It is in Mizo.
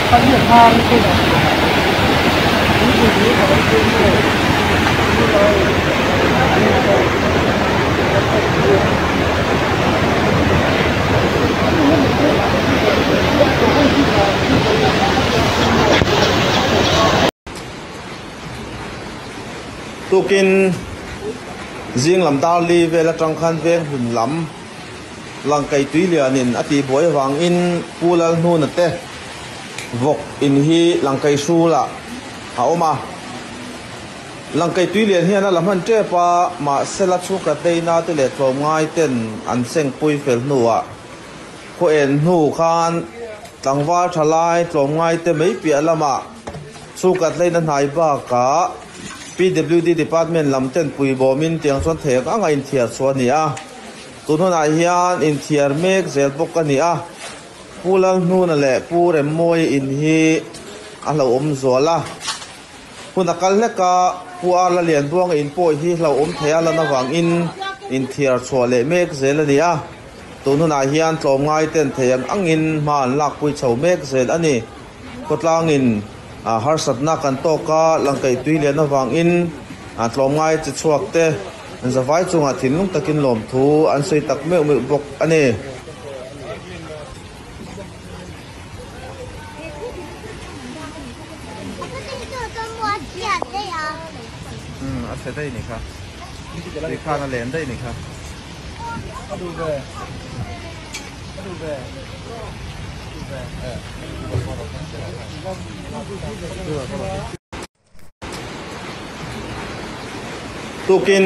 Tukin zing lam dar li vel atang khan veng hlun lam Langkai tui lianin a tihbuai avangin Pu Lalhnuna te vawk in hi Langkai hrulah a awm a. Langkai tui lian hian a la hman tep a, mahsela chhungkhat deina te leh tlawmngai ten an sengpui fel hnuah khaw en hnu khan tlangval tha lai tlawmngai te mai piah lamah chhungkhat leina hnai bakah PWD department lam ten puibawmin tiang chuan thei ang ang a inthiar chhuah a ni a. Tun hunah hian inthiar mek zel bawk a ni a, Pu Lalhnuna leh Pu Remmawia in hi a hlauhawm zual a. Hun a kal hlek a, Pu Arla Lianbuanga in pawh hi hlauhawm thei a lan avangin inthiar chhuah leh mek zel a ni a. Tun hunah hian tlawmngai ten thei ang angin hma an lakpui chho mek zel a ni. Khawtlangin harsatna kan tawk a, langkaih tui lian avangin tlawmngai chi chhuak te zavai chungah thinlung takin lawmthu an sawi tak meuh meuh bawk a ni. A chhe daih ni kha tui khan a len daih ni kha. Tukin.